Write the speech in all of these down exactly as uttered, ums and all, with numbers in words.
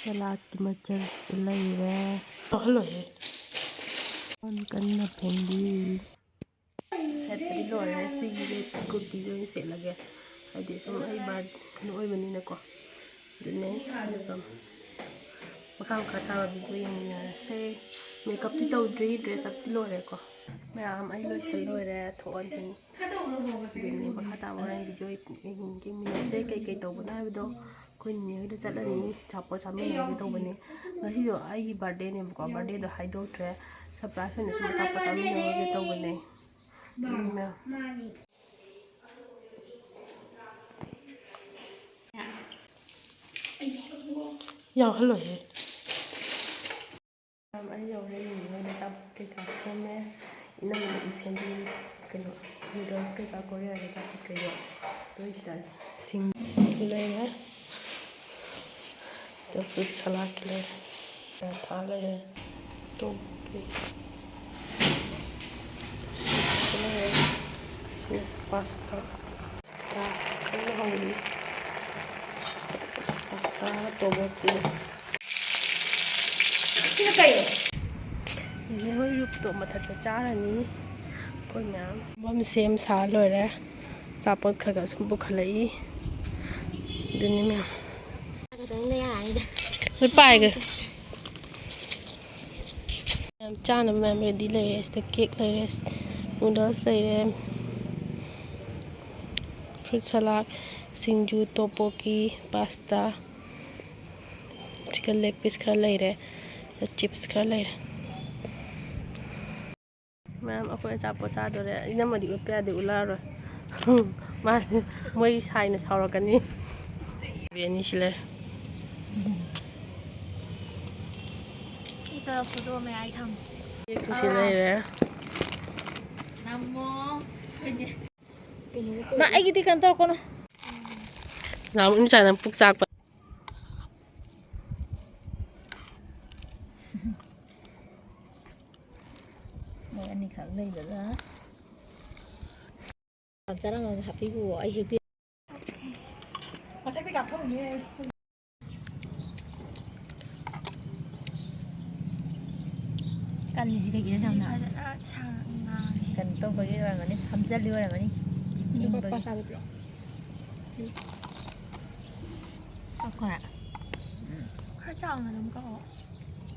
ꯁꯂꯥꯗꯀꯤ ꯃꯆꯜꯁꯨ ꯂꯩꯔꯦ꯫ ꯇꯧꯍꯜꯂꯣꯍꯦ꯫ ꯀꯣꯟ ꯀꯟꯅ ꯐꯦꯡꯕꯤ꯫ ꯁꯦꯠꯄꯗꯤ ꯂꯣꯏꯔꯦ꯫ ꯁꯤꯒꯤ ꯔꯦꯗ ꯀꯨꯔꯇꯤꯁꯦ ꯑꯣꯏꯅ ꯁꯦꯠꯂꯒꯦ, ꯍꯥꯏꯗꯤ ꯁꯨꯝ ꯑꯩ ꯕꯥꯔ ꯀꯩꯅꯣ ꯑꯣꯏꯕꯅꯤꯅꯀꯣ꯫ ꯑꯗꯨꯅꯦ꯫ ꯑꯗꯨꯒ ꯃꯈꯥ ꯃꯈꯥ ꯇꯥꯕ ꯚꯤꯗꯤꯑꯣ ꯌꯦꯡꯃꯤꯟꯅꯔꯁꯦ꯫ ꯃꯦꯀꯞꯇꯤ ꯇꯧꯗ꯭ꯔꯤ, ꯗ꯭ꯔꯦꯁ ꯑꯞꯇꯤ ꯂꯣꯏꯔꯦꯀꯣ꯫ ꯃꯌꯥꯝ ꯑꯩ ꯂꯣꯏꯁꯤꯜ ꯂꯣꯏꯔꯦ, ꯊꯣꯛꯑꯅꯤ꯫ ꯑꯗꯨꯅꯦ ꯃꯈꯥ ꯇꯥꯕ ꯍꯣꯔꯦꯟ ꯚꯤꯗꯤꯑꯣ ꯌꯦꯡꯃꯤꯟꯅꯁꯦ꯫ ꯀꯩꯀꯩ ꯇꯧꯕꯅꯣ ꯍꯥꯏꯕꯗꯣ ꯑꯩꯈꯣꯏ ꯅꯤꯅꯦ ꯍꯣꯏꯗ ꯆꯠꯂꯅꯤ, ꯑꯆꯥꯄꯣꯠ ꯆꯥꯃꯤꯟꯅꯔꯨꯒꯦ ꯇꯧꯕꯅꯦ꯫ ꯉꯁꯤꯗꯣ ꯑꯩꯒꯤ ꯕꯥꯔꯗꯦꯅꯦꯕꯀꯣ, ꯕꯥꯔꯗꯦꯗꯣ ꯍꯥꯏꯗꯣꯛꯇ꯭ꯔꯦ꯫ ꯁꯔꯄ꯭ꯔꯥꯏꯖ ꯑꯣꯏꯅ ꯁꯨꯝ ꯑꯆꯥꯄꯣꯠ ꯆꯥꯃꯤꯟꯅꯔꯨꯒꯦ ꯇꯧꯕꯅꯦ꯫ ꯎꯝ꯫ ꯌꯥꯎꯍꯜꯂꯣꯍꯦ꯫ ꯃꯌꯥꯝ ꯑꯩ ꯌꯧꯔꯦ, ꯌꯦꯡꯉꯣ, ꯃꯣꯏꯗ ꯑꯆꯥꯄꯣꯠ ꯀꯩꯀꯥ ꯁꯦꯝꯃꯦ꯫ ꯏꯅꯝꯃꯅ ꯁꯦꯝꯕꯤ ꯀꯩꯅꯣ, ꯅꯨꯗꯜꯁ ꯀꯩꯀꯥ, ꯀꯣꯔꯤꯌꯥꯒꯤ ꯑꯆꯥꯄꯣꯠ ꯀꯩꯅꯣ꯫ ꯑꯗꯨ ꯁꯤꯗ ꯁꯤꯡ ꯂꯩꯔꯦ꯫ ꯁꯤꯗ ꯐ꯭ꯔꯨꯠ ꯁꯂꯥꯗꯀꯤ ꯂꯩꯔꯦ꯫ ꯄꯔꯥꯊꯥ ꯂꯩꯔꯦ꯫ ꯇꯣꯛꯀꯤ ꯂꯩꯔꯦ꯫ ꯁꯤꯗ ꯄꯥꯁꯇꯥ꯫ ꯄꯥꯁꯇꯥ ꯀꯟꯅ ꯍꯧꯔꯤ꯫ ꯄꯥꯁꯇꯥꯒ ꯇꯣꯕꯣꯛꯀꯤ꯫ ꯁꯤꯅ ꯀꯩꯅꯣ? ꯅꯦꯅꯦ ꯍꯣꯏ ꯔꯨꯞꯇꯣ ꯃꯊꯛꯇ ꯆꯥꯔꯅꯤ꯫ ꯑꯩꯈꯣꯏ ꯃꯌꯥꯝ ꯃꯐꯝ ꯁꯦꯝ ꯁꯥ ꯂꯣꯏꯔꯦ꯫ ꯑꯆꯥꯄꯣꯠ ꯈꯔ ꯈꯔ ꯁꯨꯝ ꯄꯨꯈꯠꯂꯛꯏ꯫ ꯑꯗꯨꯅꯤ ꯃꯌꯥꯝ꯫ ꯈꯛꯇꯪꯗ ꯌꯥꯔꯅꯤꯗ꯫ ꯂꯣꯏ ꯄꯥꯏꯈ꯭ꯔꯦ꯫ ꯃꯌꯥꯝ ꯆꯥꯅꯕ ꯃꯌꯥꯝ ꯔꯦꯗꯤ ꯂꯩꯔꯦ꯫ ꯁꯤꯗ ꯀꯦꯛ ꯂꯩꯔꯦ, ꯅꯨꯗꯜꯁ ꯂꯩꯔꯦ, ꯐ꯭ꯔꯨꯠ ꯁꯂꯥꯗ, ꯁꯤꯡꯖꯨ, ꯇꯣꯄꯣꯀꯤ, ꯄꯥꯁꯇꯥ, ꯆꯤꯀꯟ ꯂꯦꯒ ꯄꯤꯁ ꯈꯔ ꯂꯩꯔꯦ, ꯆꯤꯞꯁ ꯈꯔ ꯂꯩꯔꯦ꯫ ꯃꯌꯥꯝ ꯑꯩꯈꯣꯏ ꯑꯆꯥꯄꯣꯠ ꯆꯥꯗꯣꯔꯦ꯫ ꯏꯅꯝꯃꯗꯤ ꯎꯠꯄ ꯌꯥꯗꯦ, ꯎꯠꯂꯛꯑꯔꯣꯏ꯫ ꯃꯥ, ꯃꯣꯏ ꯁꯥꯏꯅ ꯁꯥꯎꯔꯛꯀꯅꯤ꯫ ꯑꯅꯤꯁꯤ ꯂꯩꯔꯦ꯫ ꯏꯇ ꯐꯣꯇꯣ ꯃꯌꯥꯏ ꯊꯝ꯫ ꯀꯦꯛꯁꯨ ꯁꯤ ꯂꯩꯔꯦ꯫ ꯅꯝꯃꯣ꯫ ꯃꯥ ꯑꯩꯒꯤꯗꯤ ꯀꯩꯅꯣ ꯇꯧꯔꯛꯀꯅꯨ꯫ ꯅꯍꯥꯟꯃꯨꯛ ꯏꯆꯥꯅ ꯄꯨꯛ ꯆꯥꯛꯄ꯫ ꯃꯣꯏ ꯑꯅꯤꯈꯛ ꯂꯩꯕꯗ꯫ ꯆꯥꯔꯝꯃꯒ ꯍꯥꯞꯄꯤꯈꯣ, ꯑꯩ ꯍꯦꯛꯄꯤ-꯫ ꯃꯊꯛꯇ ꯀꯥꯞꯊꯧꯅꯦ꯫ ꯇꯜꯂꯤꯁꯤ ꯀꯩꯒꯤꯅꯣ ꯌꯥꯝꯅ? ꯐꯖꯅ ꯁꯥꯡꯅ ꯉꯥꯡꯉꯦ꯫ ꯀꯩꯅꯣ ꯇꯧꯕꯒꯤ ꯑꯣꯏꯔꯝꯒꯅꯤ, ꯐꯝꯖꯜꯂꯤ ꯑꯣꯏꯔꯝꯒꯅꯤ꯫ ꯑꯗꯨꯒ ꯏꯪꯕꯒꯤ꯫ ꯄꯥꯁꯥꯗꯣ ꯄꯤꯔꯛꯑꯣ꯫ ꯆꯠꯈ꯭ꯔꯦ꯫ ꯈꯔ ꯆꯥꯎꯅ ꯑꯗꯨꯝ ꯀꯛꯑꯣ꯫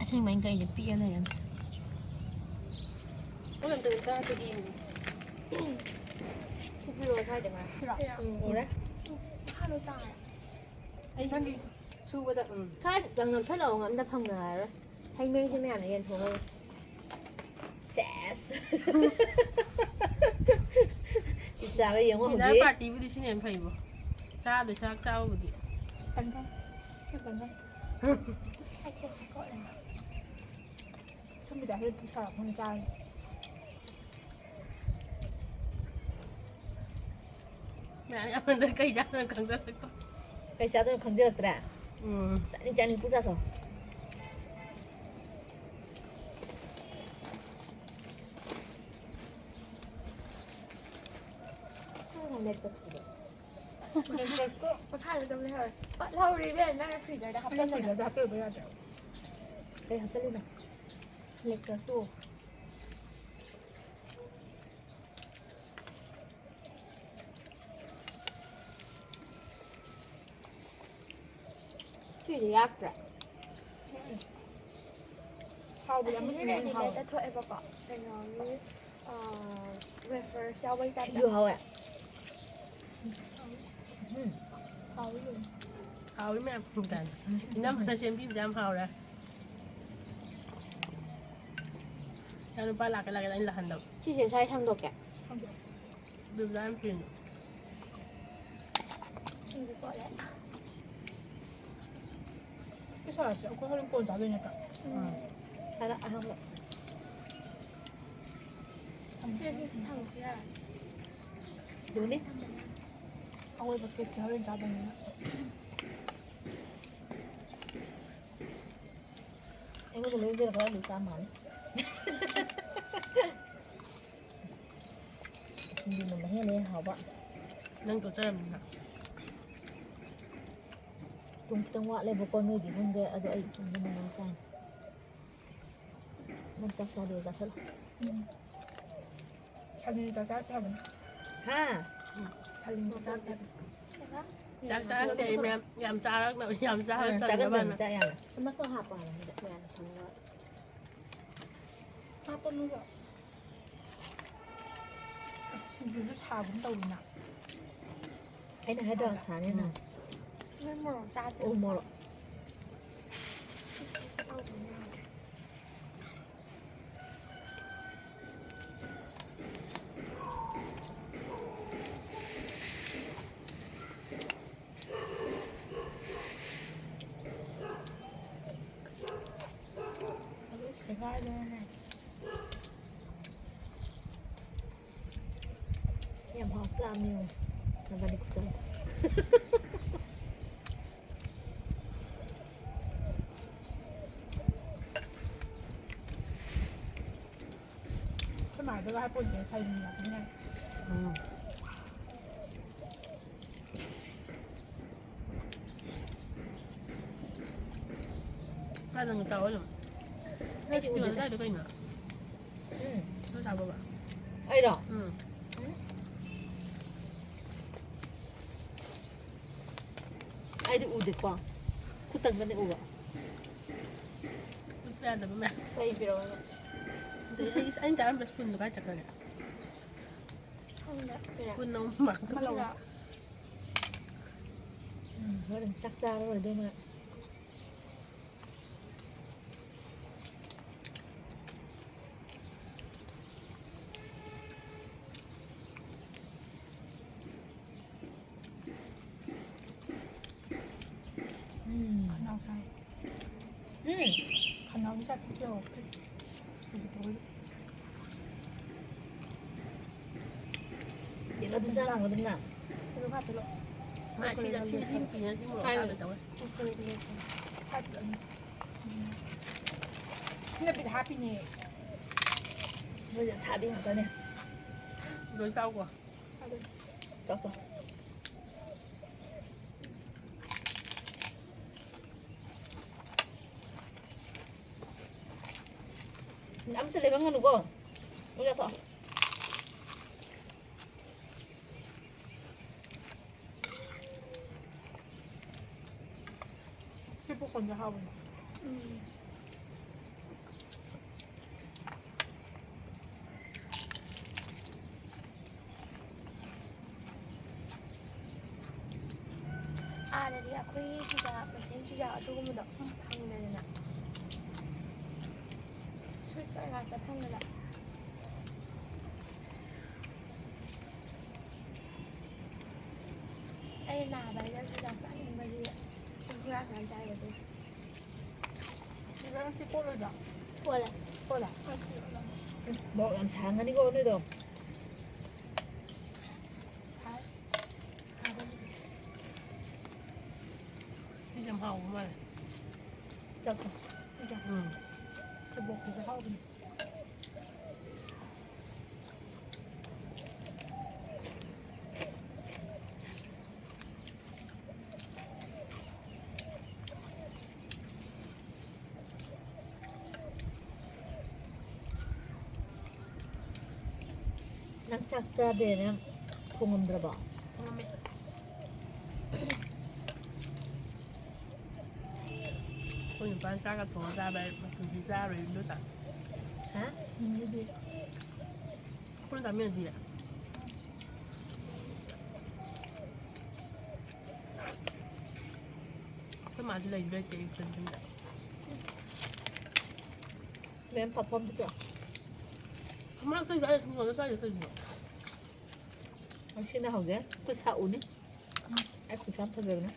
ꯑꯁꯦꯡꯕ ꯑꯩꯅ ꯀꯛꯏꯁꯦ ꯄꯤꯛꯑ ꯂꯩꯔꯝꯃꯦ꯫ ꯃꯣꯏ ꯑꯝꯇ ꯆꯥꯗ꯭ꯔꯗꯤ ꯌꯦꯡꯉꯨ꯫ ꯁꯤ ꯄꯤꯔꯛꯑꯣ ꯁ꯭ꯋꯥꯏꯗ ꯉꯥꯏ꯫ ꯁꯤꯔꯣ? ꯎꯝ, ꯎꯔꯦ꯫ ꯃꯈꯥꯗꯣ ꯇꯥꯔꯦ꯫ ꯑꯩ ꯅꯪꯒꯤ ꯁꯨꯕꯗ, ꯎꯝ꯫ ꯈꯔ ꯅꯛꯁꯜꯂꯛꯑꯣ, ꯑꯝꯇ ꯐꯪꯅꯔꯔꯣꯏ꯫ ꯍꯩ ꯃꯍꯤꯁꯦ ꯃꯌꯥꯝꯅ ꯌꯦꯟꯊꯣꯛꯑꯒ꯫ ꯁꯦꯁ꯫ ꯆꯥꯕ ꯌꯦꯡꯉꯣ ꯗꯤꯅꯔ ꯍꯧꯖꯤꯛ꯫ ꯄꯥꯔꯇꯤꯕꯨꯗꯤ ꯁꯤꯅ ꯍꯦꯟꯅ ꯐꯩꯕꯣ꯫ ꯆꯥꯗꯣꯏ ꯁꯔꯨꯛ ꯆꯥꯕꯕꯨꯗꯤ꯫ ꯇꯪꯒ꯫ ꯁꯤ ꯇꯪꯒ꯫ ꯁꯨꯝꯕꯤꯗ ꯍꯦꯛ ꯁꯥꯔꯛꯄꯅ ꯆꯥꯔꯅꯤ꯫ ꯃꯌꯥꯝ ꯌꯥꯝꯃꯟꯗꯅ ꯀꯩ ꯆꯥꯗꯣꯏꯅꯣ ꯈꯪꯖꯜꯂꯛꯇ꯭ꯔꯦ꯫ ꯀꯩ ꯆꯥꯗꯣꯏꯅꯣ ꯈꯪꯖꯜꯂꯛꯇ꯭ꯔꯦ? ꯎꯝ꯫ ꯆꯥꯅꯤꯡ ꯆꯥꯅꯤꯡ ꯄꯨꯡꯆꯥ ꯆꯥꯎ꯫ ꯃꯈꯥꯗ ꯑꯗꯨꯝ ꯂꯩꯍꯧꯔꯦ꯫ ꯄꯠꯍꯧꯔꯦ ꯏꯕꯦꯝꯃ, ꯅꯪꯅ ꯐ꯭ꯔꯤꯖꯔꯗ ꯍꯥꯞꯆꯜꯂꯤꯗꯣ꯫ ꯐ꯭ꯔꯤꯖꯔꯗ ꯍꯥꯞꯆꯜꯂꯨꯕ ꯌꯥꯗ꯭ꯔꯣ? ꯀꯩ ꯍꯥꯞꯆꯜꯂꯤꯅꯣ? ꯂꯦꯛꯇꯁꯇꯣ꯫ ꯁꯤꯗꯤ ꯌꯥꯛꯇ꯭ꯔꯥ? ꯍꯥꯎꯕꯗꯤ ꯑꯃ ꯑꯁꯤꯒꯤ ꯍꯦꯟꯅ ꯍꯦꯟꯅ ꯍꯥꯎꯋꯦ꯫ ꯔꯦꯗꯤꯃꯦꯗꯇ ꯊꯣꯛꯑꯦꯕꯀꯣ, ꯀꯩꯅꯣꯒꯤ, ꯑ, ꯋꯦꯐꯔꯁ ꯌꯥꯎꯕꯒꯤ ꯇꯥꯏꯞꯇ꯫ ꯁꯤꯁꯨ ꯍꯥꯎꯋꯦ꯫ ꯎꯝ꯫ ꯍꯥꯎꯋꯤ ꯂꯣꯏꯅ꯫ ꯍꯥꯎꯋꯤ ꯃꯌꯥꯝ꯫ ꯏꯅꯝꯃꯅ ꯁꯦꯝꯕꯤꯕꯗ ꯌꯥꯝ ꯍꯥꯎꯔꯦ꯫ ꯏꯆꯥꯅꯨꯄꯥ ꯂꯥꯛꯀꯦ ꯂꯥꯛꯀꯦ ꯑꯩꯅ ꯂꯥꯛꯍꯟꯗꯕ꯫ ꯁꯤꯁꯦ ꯁ꯭ꯋꯥꯏ ꯊꯥꯡꯗꯣꯛꯀꯦ꯫ ꯊꯥꯡꯗꯣꯛꯑꯣ꯫ ꯕꯤꯕꯨꯂꯥ ꯌꯥꯝ ꯆꯨꯏꯅ꯫ ꯁꯤꯁꯨ ꯀꯣꯠꯂꯦ꯫ ꯁꯤ ꯁꯥꯂꯥꯠꯁꯦ ꯑꯩꯈꯣꯏ ꯍꯣꯔꯦꯟ ꯀꯣꯟ ꯆꯥꯗꯣꯏ ꯅꯠꯇ꯭ꯔꯥ? ꯎꯝ꯫ ꯁꯥꯂꯥꯠ ꯑꯍꯥꯟꯕ꯫ ꯆꯦ, ꯁꯤ ꯊꯝꯃꯨ ꯌꯥꯔꯦ꯫ ꯖꯨꯂꯤ꯫ ꯑꯋꯣꯏꯕ ꯀꯦꯛꯁꯦ ꯍꯣꯔꯦꯟ ꯆꯥꯗꯣꯏꯅꯤꯅ꯫ ꯑꯩꯉꯣꯟꯗ ꯂꯣꯏ ꯄꯤꯔꯛꯄ ꯑꯂꯨ ꯆꯥ ꯃꯥꯜꯂꯦ꯫ ꯁꯤꯡꯖꯨꯅ ꯃꯍꯦꯜꯂꯦ ꯍꯥꯎꯕ꯫ ꯅꯪ ꯇꯣꯠꯆꯔꯝꯅꯤꯅ꯫ ꯄꯨꯡ ꯈꯤꯇꯪ ꯋꯥꯠꯂꯦꯕꯀꯣ, ꯅꯣꯏꯗꯤ ꯈꯪꯗꯦ, ꯑꯗꯣ ꯑꯩ ꯁꯤꯡꯖꯨꯅ ꯃꯍꯦꯜ ꯆꯥꯏ꯫ ꯅꯪ ꯆꯥꯛ ꯆꯥꯗꯣꯏ ꯆꯥꯁꯜꯂꯣ꯫ ꯎꯝ꯫ ꯁꯥꯂꯤꯟ ꯆꯥꯛ ꯆꯥꯗꯦ ꯍꯥꯏꯕꯅꯤ꯫ ꯍꯥ? ꯁꯥꯂꯤꯟ ꯆꯥꯛ ꯆꯥꯗꯦ ꯍꯥꯏꯕꯅꯤ꯫ ꯆꯥꯛ ꯆꯥꯔꯛꯇꯦ ꯑꯩ ꯃꯌꯥꯝ꯫ ꯌꯥꯝ ꯆꯥꯔꯛꯅꯕ, ꯌꯥꯝ ꯆꯥꯔ ꯎꯝ, ꯆꯪꯅꯕ ꯆꯥꯒꯟꯗꯕꯅꯤ ꯍꯥꯏꯅ꯫ ꯆꯥꯛ ꯌꯥꯝꯅ꯫ ꯑꯃꯠꯇ ꯍꯥꯞꯄꯣ ꯍꯥꯏꯕꯅꯤꯗ, ꯃꯌꯥꯝ ꯊꯝꯅꯕ꯫ ꯍꯥꯞꯄꯅꯨ ꯆꯥꯛ꯫ ꯑꯁ, ꯁꯤꯡꯖꯨꯁꯨ ꯁꯥꯒꯨꯝ ꯇꯧꯋꯤꯅ꯫ ꯑꯩꯅ ꯍꯥꯏꯗ꯭ꯔꯣ, ꯁꯥꯅꯤꯅ? ꯎꯝ꯫ ꯅꯣꯏ ꯃꯣꯔꯣꯛ ꯆꯥꯗ꯭ꯔꯣ? ꯎ ꯃꯣꯔꯣꯛ꯫ ꯏꯁ, ꯇꯧꯕꯅꯦ ꯌꯥꯗ꯭ꯔꯦ꯫ ꯁꯦꯒꯥꯏꯗꯅꯅꯦ꯫ ꯌꯥꯝ ꯍꯥꯎ ꯆꯥꯕꯅꯤ ꯌꯦꯡꯉꯣ꯫ ꯅꯕꯥꯅꯤ ꯈꯨꯆꯥꯗꯣ꯫ ꯑꯩꯈꯣꯏ ꯃꯥꯗꯒ ꯍꯥꯏꯄꯣꯠꯇꯦ, ꯁꯥꯏꯅꯤꯡꯉꯛꯄꯅꯤꯅ꯫ ꯎꯝ꯫ ꯀꯥꯏꯗꯅꯣ ꯆꯥꯎꯑꯣ ꯑꯗꯨꯝ꯫ ꯑꯩꯗꯤ ꯅꯪ ꯎꯗꯦꯗ꯫ ꯁꯤꯡꯖꯨ ꯆꯥꯏꯗꯣ ꯀꯩꯅꯣ? ꯎꯝ꯫ ꯅꯪ ꯆꯥꯕ꯭ꯔꯣꯕ? ꯑꯩꯔꯣ? ꯎꯝ꯫ ꯎꯝ꯫ ꯑꯩꯗꯤ ꯎꯗꯦꯀꯣ꯫ ꯈꯨꯠꯇꯪꯗꯅꯦ ꯎꯕ꯫ ꯎꯠꯄ ꯌꯥꯗꯕ ꯃꯌꯥꯝ꯫ ꯀꯩ ꯄꯤꯔꯛꯑꯣꯅꯣ? ꯑꯗꯩ ꯑꯩ, ꯑꯩꯅ ꯆꯥꯔꯝꯕ ꯁ꯭ꯄꯨꯟꯗꯣ ꯀꯥꯏ ꯆꯠꯈ꯭ꯔꯒꯦ? ꯈꯪꯗꯦ꯫ ꯁ꯭ꯄꯨꯟ ꯑꯃ ꯃꯥꯡꯈ꯭ꯔꯦ꯫ ꯑꯃ ꯂꯧꯔꯣ꯫ ꯎꯝ, ꯍꯣꯔꯦꯟ ꯆꯥꯛ ꯆꯥꯔ ꯂꯣꯏꯔꯦ ꯑꯗꯨꯒ꯫ ꯎꯝ꯫ ꯈꯅꯥꯎ ꯁꯥꯏ꯫ ꯎꯝ꯫ ꯈꯅꯥꯎꯁꯦ ꯆꯥꯛ ꯌꯧꯔꯛꯇ꯭ꯔꯤ꯫ ꯍꯧꯖꯤꯛ ꯐꯥꯎꯒꯤ꯫ ꯕꯦꯝꯃ, ꯑꯗꯨ ꯆꯥ ꯂꯥꯝꯒꯗ꯭ꯔꯣ ꯅꯪ? ꯑꯗꯨ ꯈꯔ ꯄꯤꯔꯛꯑꯣ꯫ ꯃꯥ ꯁꯤꯗ, ꯁꯤ, ꯁꯤ ꯅꯨꯄꯤꯅ ꯁꯤ ꯃꯣꯔꯣꯛ ꯍꯥꯏꯔꯣ꯫ ꯆꯥꯗꯣꯏ ꯇꯧꯋꯦ꯫ ꯈꯔ ꯄꯤꯔꯛꯑꯣ꯫ ꯁꯤꯅ ꯕꯤꯠ ꯍꯥꯞꯄꯤꯅꯦ꯫ ꯃꯣꯏꯗꯤ ꯑꯁꯥꯕꯤ ꯉꯥꯛꯇꯅꯦ꯫ ꯂꯣꯏ ꯆꯥꯎꯀꯣ꯫ ꯆꯥꯗꯣꯏꯅꯦ꯫ ꯆꯥꯎ, ꯆꯥꯎ꯫ ꯑꯝꯇ ꯂꯩꯕ ꯉꯝꯅꯨꯀꯣ꯫ ꯑꯗꯨꯝ ꯆꯥꯊꯣꯛꯑꯣ꯫ ꯁꯤ ꯄꯣꯞꯀꯣꯔꯟꯁꯦ ꯍꯥꯎꯕꯅꯦ꯫ ꯎꯝ꯫ ꯑꯥꯗꯗꯤ ꯑꯩꯈꯣꯏꯒꯤ ꯆꯨꯖꯥꯛ, ꯃꯩꯇꯩ ꯆꯨꯖꯥꯛ ꯑꯗꯨꯒꯨꯝꯕꯗꯣ ꯐꯪꯗꯦꯗꯅ꯫ Sweet corn ꯉꯥꯛꯇ ꯐꯪꯉꯦꯕ꯫ ꯑꯩ ꯅꯥꯕ ꯍꯥꯏꯅ ꯆꯨꯖꯥꯛ ꯆꯥꯅꯤꯡꯕꯒꯤ ꯍꯨꯔꯥꯟ ꯍꯨꯔꯥꯟ ꯆꯥꯏꯕ ꯑꯗꯨ꯫ ꯁꯤ ꯀꯣꯠꯂꯣꯏꯗ꯭ꯔꯣ? ꯀꯣꯠꯂꯦ꯫ ꯀꯣꯠꯂꯦ? ꯃꯣꯔꯣꯛ ꯌꯥꯝ ꯁꯥꯔꯝꯒꯅꯤꯀꯣ ꯅꯣꯏꯗꯣ꯫ ꯁꯥꯏ꯫ ꯁꯤꯁꯦ ꯌꯥꯝ ꯍꯥꯎꯕ ꯃꯥꯜꯂꯦ꯫ ꯆꯥꯛꯇꯣ꯫ ꯁꯤꯁꯦ꯫ ꯎꯝ꯫ ꯁꯦꯕꯣꯠꯀꯤꯁꯦ ꯍꯥꯎꯕꯅꯦ꯫ ꯅꯪ ꯆꯥꯛ ꯆꯥꯗꯦꯅ ꯊꯣꯡꯉꯝꯗ꯭ꯔꯕꯣ? ꯊꯣꯡꯉꯝꯃꯦ꯫ ꯑꯩꯈꯣꯏ ꯅꯨꯄꯥꯅ ꯆꯥꯛꯀ ꯊꯣꯡꯉ ꯆꯥꯕ ꯍꯥꯏ ꯃꯄꯨꯟꯁꯤ ꯆꯥꯔꯣꯏ ꯏꯟꯗꯣꯆꯥ꯫ ꯍꯥ? ꯎꯝ, ꯑꯗꯨꯗꯤ꯫ ꯑꯩꯈꯣꯏꯅ ꯆꯥꯃꯤꯟꯅꯗꯤꯌꯦ꯫ ꯑꯩꯈꯣꯏ ꯃꯥꯗꯤ ꯂꯩꯁꯨ ꯂꯩꯇꯦ ꯑꯌꯨꯛꯇꯗꯤ ꯌꯨꯝꯗ꯫ ꯃꯦꯝ ꯄꯥꯐꯣꯔ ꯑꯝꯇ ꯄꯤꯔꯛꯑꯣ꯫ ꯃꯥ ꯀꯩ ꯆꯥꯏ? ꯁꯤꯡꯖꯨꯗ ꯆꯥꯏꯁꯦ ꯀꯩꯒꯤꯅꯣ? ꯉꯁꯤꯅ ꯍꯧꯖꯤꯛ ꯈꯨꯠ ꯁꯥ ꯎꯅꯤ꯫ ꯑꯩ ꯈꯨꯠ ꯁꯥ ꯌꯥꯝ ꯐꯖꯕꯅꯦ꯫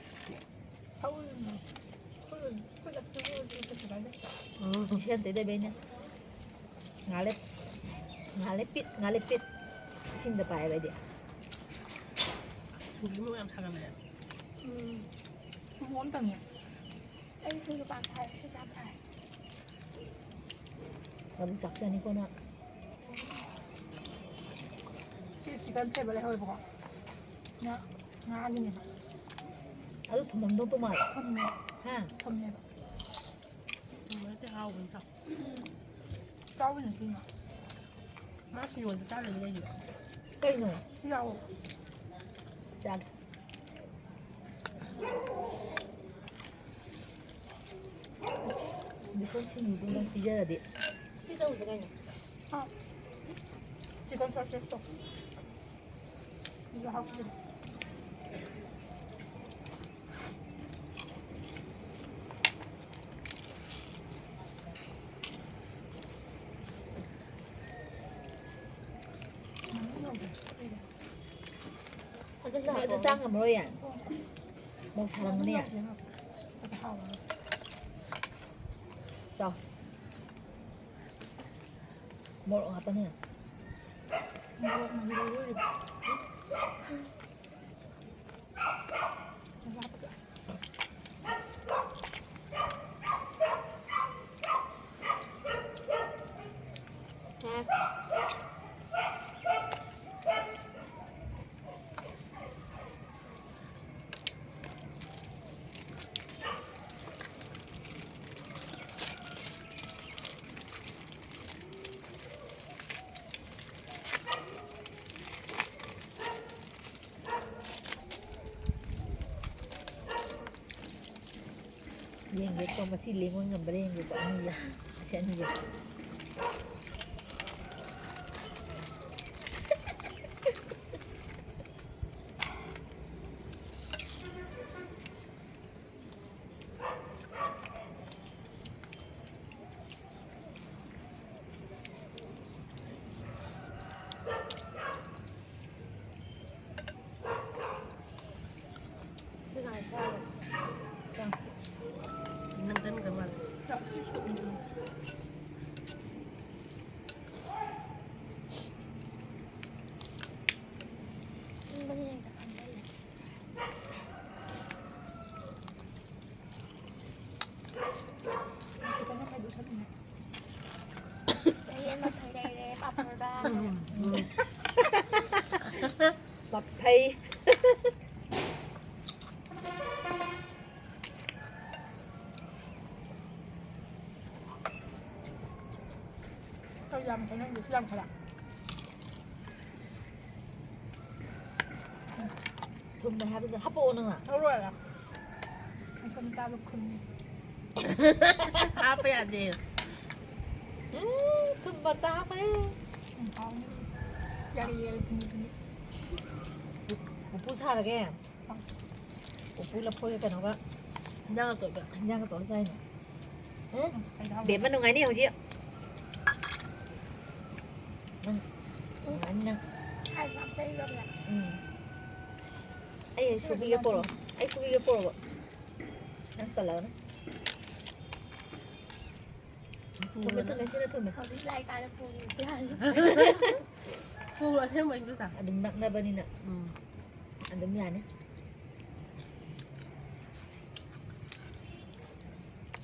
ꯁꯥ ꯎꯔꯤꯅꯣ? ꯈꯨꯠ, ꯈꯨꯠ ꯑꯁꯤ ꯎꯔꯗꯤ ꯀꯩꯁꯨ ꯀꯥꯏꯗꯦ꯫ ꯎꯝ, ꯁꯤ ꯑꯝꯇ ꯂꯩꯕꯩꯅꯦ꯫ ꯉꯥꯂꯦ, ꯉꯥꯂꯦ ꯄꯤꯠ, ꯉꯥꯂꯦ ꯄꯤꯠ꯫ ꯏꯁꯤꯡꯗ ꯄꯥꯏꯕ ꯑꯩꯗꯤ꯫ ꯁꯤꯡꯖꯨ ꯃꯣꯔꯣꯛ ꯌꯥꯝ ꯁꯥꯒꯠꯂꯦ꯫ ꯎꯝ꯫ ꯃꯣꯔꯣꯛ ꯑꯝꯇꯪꯅꯦ꯫ ꯑꯩ ꯁꯤꯡꯖꯨ ꯄꯥꯝ ꯁꯥꯏ, ꯁꯤꯁꯦ ꯌꯥꯝ ꯁꯥꯏ꯫ ꯅꯕꯨꯛ ꯆꯥꯛꯆꯅꯤꯀꯣ ꯅꯪ꯫ ꯁꯤ ꯆꯤꯛꯀꯟ ꯐ꯭ꯂꯦꯕꯔ ꯂꯩꯍꯧꯋꯦꯕꯀꯣ꯫ ꯉꯥ, ꯉꯥꯒꯤꯅꯦꯕ꯫ ꯑꯗꯨ ꯊꯨꯝꯃꯝꯗꯧꯕ ꯃꯥꯜꯂꯦ꯫ ꯊꯨꯝꯃꯦ꯫ ꯍꯥ? ꯊꯨꯝꯃꯦꯕ꯫ ꯊꯨꯝꯕ ꯅꯠꯇꯦ, ꯍꯥꯎꯕꯅꯤ ꯆꯥꯎ꯫ ꯆꯥꯎꯕꯅꯤ ꯀꯩꯅꯣ꯫ ꯃꯥꯁꯨ ꯌꯣꯟꯕ ꯆꯥꯗꯕꯤ ꯂꯩꯔꯤꯕ꯫ ꯀꯩꯅꯣ? ꯁꯤ ꯆꯥꯎꯑꯣ꯫ ꯆꯥꯒꯦ꯫ ꯕꯤꯁꯣꯟ ꯁꯤꯡꯖꯨꯗꯨ ꯅꯪ ꯄꯤꯖꯔꯗꯤ꯫ ꯁꯤ ꯇꯧꯕꯗꯤ ꯀꯩꯅꯣ? ꯍꯥ? ꯆꯤꯛꯀꯟ ꯁꯣꯁꯦꯁꯇꯣ꯫ ꯑꯗꯨ ꯍꯥꯞꯈꯤꯕꯅꯦ꯫ ꯑꯗꯨ ꯆꯥ ꯉꯝꯃꯔꯣꯏꯌꯦ꯫ ꯃꯧ ꯁꯥꯔꯝꯒꯅꯤ꯫ ꯆꯥꯎ꯫ ꯃꯣꯔꯣꯛ ꯉꯥꯛꯇꯅꯦ꯫ ꯃꯣꯔꯣꯛꯅ ꯂꯣꯏꯔꯦ꯫ ꯌꯦꯡꯒꯦꯀꯣ, ꯃꯁꯤ ꯂꯦꯡꯕ ꯉꯝꯕ꯭ꯔꯥ ꯌꯦꯡꯒꯦꯀꯣ, ꯑꯅꯤꯁꯦ, ꯑꯁꯤ ꯑꯅꯤꯁꯦ꯫ ꯅꯪ ꯀꯟꯈ꯭ꯔ ꯃꯥꯜꯂꯦ꯫ ꯑꯩ ꯑꯃ ꯈꯟꯖꯩꯔꯦ, ꯄꯥꯐꯣꯔꯒ꯫ ꯄꯛꯐꯩ꯫ ꯌꯥꯝ ꯈꯦꯠꯅꯩ, ꯁꯤ ꯌꯥꯝ ꯈꯦꯠꯅ꯫ ꯊꯨꯝꯃꯦ ꯍꯥꯏꯕꯗ ꯍꯥꯄꯛꯑꯣ ꯅꯪꯅ꯫ ꯂꯧꯔꯣꯏ꯫ ꯃꯁꯝ ꯆꯥꯕ ꯈꯨꯝ꯫ ꯍꯥꯞꯄ ꯌꯥꯗꯦ꯫ ꯎꯝ, ꯊꯨꯝ ꯃꯔꯛꯇ ꯍꯥꯞꯈ꯭ꯔꯦ꯫ ꯎꯝ, ꯍꯥꯎꯅꯤ꯫ ꯌꯥꯔꯦ, ꯌꯥꯔꯦ, ꯊꯨꯝꯃꯤ, ꯊꯨꯝꯃꯤ꯫ ꯎꯄꯨ ꯁꯥꯔꯒꯦ꯫ ꯎꯄꯨ ꯂꯐꯣꯏꯒ ꯀꯩꯅꯣꯒ ꯏꯟꯖꯥꯡꯒ ꯇꯧꯔꯒ꯫ ꯏꯟꯖꯥꯡꯒ ꯇꯧꯔ ꯆꯥꯏꯅꯦ꯫ ꯎꯝ? ꯎꯝ, ꯑꯩ ꯍꯥꯎꯅꯤ꯫ ꯕꯦꯝꯃ ꯅꯨꯡꯉꯥꯏꯅꯤ ꯍꯧꯖꯤꯛ꯫ ꯅꯪ ꯅꯨꯡꯉꯥꯏꯅꯤ ꯅꯪ꯫ ꯎꯝ꯫ ꯑꯩ ꯁꯨꯕꯤꯒꯦ ꯄꯣꯔꯛꯑꯣ꯫ ꯑꯩ ꯁꯨꯕꯤꯒꯦ ꯄꯣꯔꯛꯑꯣ꯫ ꯅꯪ ꯇꯜꯂꯒꯅ꯫ ꯊꯨꯝꯃꯦ, ꯊꯨꯝꯃꯦ, ꯁꯤꯅ ꯊꯨꯝꯃꯦ꯫ ꯍꯧꯖꯤꯛ ꯂꯥꯛꯏꯀꯥꯟꯗ ꯄꯨꯈꯤꯕꯁꯦ ꯍꯥꯟꯅ꯫ ꯄꯨꯔꯣ, ꯑꯁꯦꯡꯕꯩ ꯏꯗꯣꯝꯆꯥ꯫ ꯑꯗꯨꯝ ꯅꯛꯅꯕꯅꯤꯅ꯫ ꯎꯝ꯫ ꯑꯗꯨꯝ ꯌꯥꯅꯤ꯫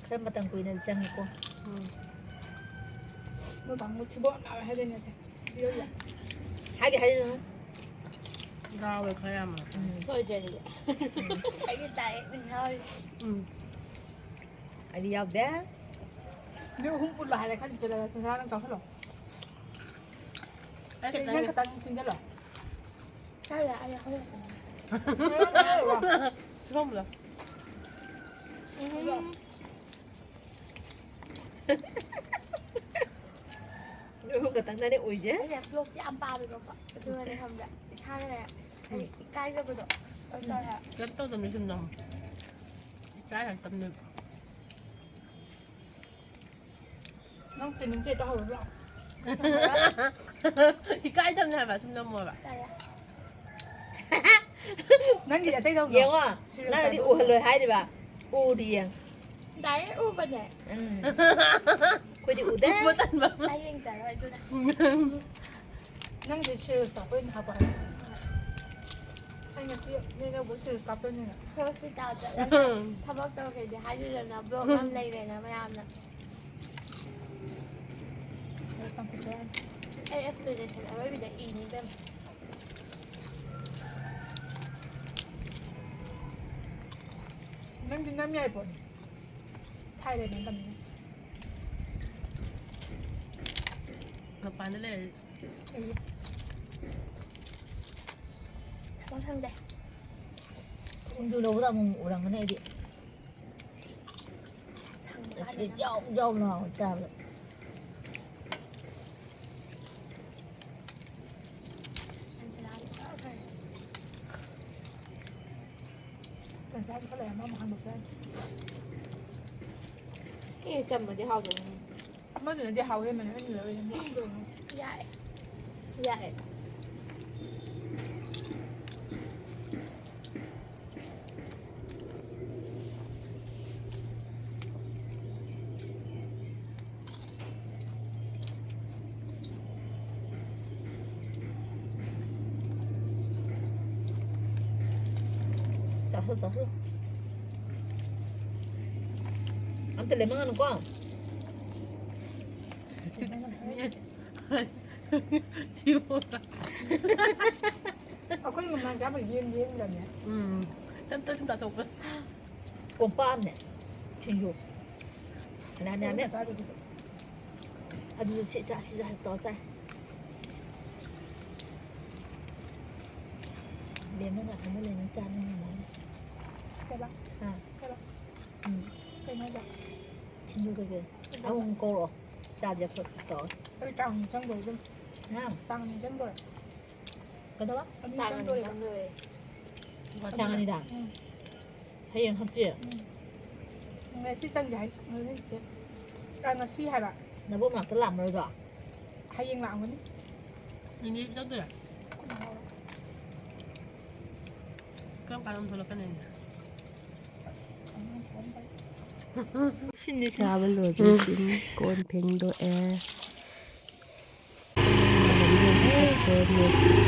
ꯈꯔ ꯃꯇꯝ ꯀꯨꯏꯅ ꯆꯪꯉꯤꯀꯣ꯫ ꯎꯝ꯫ ꯅꯣꯏ ꯀꯥꯡꯕꯨ ꯊꯤꯕꯣꯡ ꯌꯥꯝ ꯂꯥꯎꯋꯦ ꯍꯥꯏꯗꯣꯏꯅꯦ ꯑꯁꯦ꯫ ꯄꯤꯔꯛꯑꯣ꯫ ꯍꯥꯏꯒꯦ ꯍꯥꯏꯖꯁꯅꯨ꯫ ꯌꯥꯎꯋꯦ ꯈꯔ ꯌꯥꯝꯅ꯫ ꯎꯝ꯫ ꯁꯣꯏꯗ꯭ꯔꯦ ꯑꯗꯨꯗꯤ꯫ ꯎꯝ꯫ ꯑꯩꯒꯤ direct ꯌꯥꯎꯔꯤ꯫ ꯎꯝ꯫ ꯑꯩꯗꯤ ꯌꯥꯎꯗꯦ꯫ ꯅꯣꯏ ꯑꯍꯨꯝ ꯄꯨꯜꯂꯣ ꯍꯥꯏꯔꯦ ꯈꯔ ꯆꯠꯂꯒ ꯆꯤꯟꯖꯥꯛ ꯅꯪ ꯆꯥꯎꯁꯜꯂꯣ꯫ ꯑꯩ ꯅꯪ ꯈꯛꯇꯪ꯫ ꯈꯛꯇꯪ ꯆꯤꯟꯖꯜꯂꯣ꯫ ꯆꯥꯔꯨ ꯂꯥꯛꯑꯣ, ꯍꯧꯔꯛꯑꯣ꯫ ꯊꯣꯡꯕꯗꯣ꯫ ꯎꯝ꯫ ꯅꯣꯏ ꯑꯍꯨꯝ ꯈꯛꯇꯪꯗꯅꯦ ꯎꯏꯁꯦ꯫ ꯑꯩꯅ vlogꯇꯤ ꯌꯥꯝ ꯄꯥꯝꯃꯦꯕꯀꯣ꯫ ꯑꯗꯨꯒꯅꯦ ꯈꯪꯕ꯭ꯔꯥ? ꯏꯁꯥꯅꯅꯦ, ꯍꯥꯏꯗꯤ ꯏꯀꯥꯏꯖꯕꯗꯣ꯫ ꯑꯗꯨ ꯇꯧꯋꯦ ꯍꯥꯏꯕ꯫ ꯀꯩꯝ ꯇꯧꯗꯕꯅꯤ ꯁꯨꯝ ꯅꯝꯃꯣ꯫ ꯏꯀꯥꯏ ꯍꯥꯏꯔꯛꯇꯕꯅꯦꯕ꯫ ꯅꯪ training ꯁꯦ ꯍꯦꯛꯇ ꯍꯧꯔꯕ꯭ꯔꯣ? ꯏꯀꯥꯏꯗꯕꯅꯦ ꯍꯥꯏꯕ, ꯁꯨꯝ ꯅꯝꯃꯣꯕ꯫ ꯇꯜꯂꯦ꯫ ꯅꯪꯒꯤ ꯑꯇꯩ ꯇꯧꯗ꯭ꯔꯣ? ꯌꯦꯡꯉꯣ, serial ꯅꯪꯅꯗꯤ ꯇꯥꯏꯞꯇ ꯎꯍꯜꯂꯣꯏ ꯍꯥꯏꯔꯤꯕ꯫ ꯎꯗꯤ ꯌꯦꯡ꯫ Direct ꯎꯕꯅꯦ꯫ ꯎꯝ꯫ ꯑꯩꯈꯣꯏꯗꯤ ꯎꯗꯦ꯫ ꯎꯕ ꯇꯟꯕ꯫ ꯑꯩ ꯌꯦꯡꯖꯔꯣꯏ ꯑꯗꯨꯅ꯫ ꯅꯪꯗꯤ serial ꯀꯥꯞꯄ ꯑꯣꯏꯅ ꯍꯥꯞꯄꯣ ꯍꯥꯏꯕ꯫ ꯑꯩ ꯉꯁꯤ ꯅꯣꯏꯅꯕꯨ serial ꯀꯥꯞꯇꯣꯏꯅꯤꯅ꯫ Hospital ꯆꯠꯂꯒ ꯊꯕꯛ ꯇꯧꯔꯒꯩꯗꯤ ꯍꯥꯏꯗꯣꯏꯗꯅ vlog ꯑꯃ ꯂꯩꯔꯦꯅ ꯃꯌꯥꯝꯅ꯫ ꯑꯩ computer ꯑꯩ explanation ꯑꯔꯣꯏꯕꯤꯗ ꯏꯅꯤ ꯏꯕꯦꯝꯃ꯫ ꯅꯪꯗꯤ ꯅꯝ ꯌꯥꯏ ꯄꯣꯠꯅꯤ꯫ ꯊꯥꯏ ꯂꯩꯕ ꯃꯇꯝꯗ꯫ ꯃꯄꯥꯟꯗ ꯂꯩꯔꯗꯤ꯫ ꯊꯕꯛ ꯁꯪꯗꯦ꯫ ꯁꯤꯡꯖꯨ ꯂꯧꯕꯗ ꯑꯃꯨꯛ ꯎꯔꯝꯒꯅꯤ ꯑꯩꯗꯤ꯫ ꯁꯪꯗꯦ ꯑꯁꯤ ꯌꯥꯎ ꯌꯥꯎ ꯂꯥꯎ ꯆꯥꯕꯗ꯫ ꯇꯟꯖꯥꯗꯤ ꯈꯔ ꯂꯩꯔꯝꯃꯣ ꯑꯃꯨꯛ ꯍꯟꯗꯣꯛꯆꯔꯅꯤ꯫ ꯑꯦ, ꯆꯝꯃꯗꯤ ꯍꯥꯎꯗꯧꯅꯤ꯫ ꯑꯃꯗꯨꯅꯗꯤ ꯍꯥꯎ ꯍꯦꯟꯕꯅꯦ ꯑꯩꯅ ꯂꯧꯔꯤꯁꯦ ꯃꯣꯠꯄꯗꯣ ꯌꯦꯡꯉꯣ꯫ ꯌꯥꯏ꯫ ꯌꯥꯏ꯫ ꯆꯥꯊꯣꯛ ꯆꯥꯊꯣꯛ꯫ ꯑꯝꯇ ꯂꯦꯝꯍꯟꯒꯅꯨꯀꯣ꯫ ꯁꯤꯕꯣ꯫ ꯑꯩꯈꯣꯏ ꯃꯃꯥꯡ ꯆꯥꯕ ꯌꯦꯟ ꯌꯦꯟꯗꯅꯦ꯫ ꯎꯝ꯫ ꯇꯞ ꯇꯞ ꯁꯨꯝ ꯆꯥꯊꯣꯛꯄ꯫ ꯀꯣꯝꯄꯥꯛ ꯑꯃꯅꯦ ꯁꯤꯡꯖꯨ꯫ ꯐꯅꯌꯥꯝ ꯌꯥꯝꯃꯦ꯫ ꯆꯥꯗꯕꯤꯗ꯫ ꯑꯗꯨꯁꯨ ꯁꯤ ꯆꯥ ꯁꯤ ꯆꯥ ꯇꯧꯔ ꯆꯥꯏ꯫ ꯕꯦꯝꯃ ꯉꯥꯛꯇꯅ ꯂꯩꯅ ꯆꯥꯅꯤꯡꯉꯝꯃꯅꯤ꯫ ꯀꯩꯕ? ꯍꯥ? ꯀꯩꯕ? ꯎꯝ꯫ ꯀꯩꯅꯣ ꯍꯥꯏꯁꯦ? ꯁꯤꯡꯖꯨ ꯀꯩꯀꯩ? ꯑꯃꯨꯛ ꯀꯧꯔꯛꯑꯣ꯫ ꯆꯥꯁꯦ ꯑꯩꯈꯣꯏ ꯇꯧꯔ꯫ ꯑꯩ ꯇꯥꯡ ꯑꯅꯤ ꯆꯪꯗꯣꯔꯦ ꯑꯗꯨꯝ꯫ ꯍꯥ? ꯇꯥꯡ ꯑꯅꯤ ꯆꯪꯗꯣꯔꯦ꯫ ꯀꯩꯗꯧꯕ? ꯑꯅꯤ ꯇꯥꯡ ꯑꯅꯤ ꯆꯪꯗꯣꯔꯦꯕ꯫ ꯆꯪꯗꯣꯔꯦ꯫ ꯇꯥꯡ ꯑꯅꯤꯗ? ꯎꯝ꯫ ꯍꯌꯦꯡ ꯍꯪꯆꯤꯠ? ꯎꯝ꯫ ꯉꯁꯤ ꯆꯪꯁꯦ ꯍꯥꯏ꯫ ꯉꯁꯤ ꯆꯦ꯫ ꯑ, ꯉꯁꯤ ꯍꯥꯏꯕ꯫ ꯅꯕꯣꯛ ꯃꯅꯥꯛꯇ ꯂꯥꯛꯑꯝꯃꯔꯣꯏꯗ꯭ꯔꯣ? ꯍꯌꯦꯡ ꯂꯥꯛꯑꯝꯒꯅꯤ꯫ ꯅꯤꯅꯦ ꯆꯪꯗꯣꯏꯔꯥ? ꯀꯔꯝ ꯀꯥꯟꯗ ꯑꯃꯨꯛ ꯊꯣꯛꯂꯛꯀꯅꯤ? ꯁꯤꯅꯤ ꯁꯥ꯫ ꯆꯥꯕ ꯂꯣꯏꯕꯁꯤꯡ ꯀꯣꯟ ꯐꯦꯡꯗꯣꯛꯑꯦ꯫ ꯆꯠꯈ꯭ꯔꯦ꯫ Next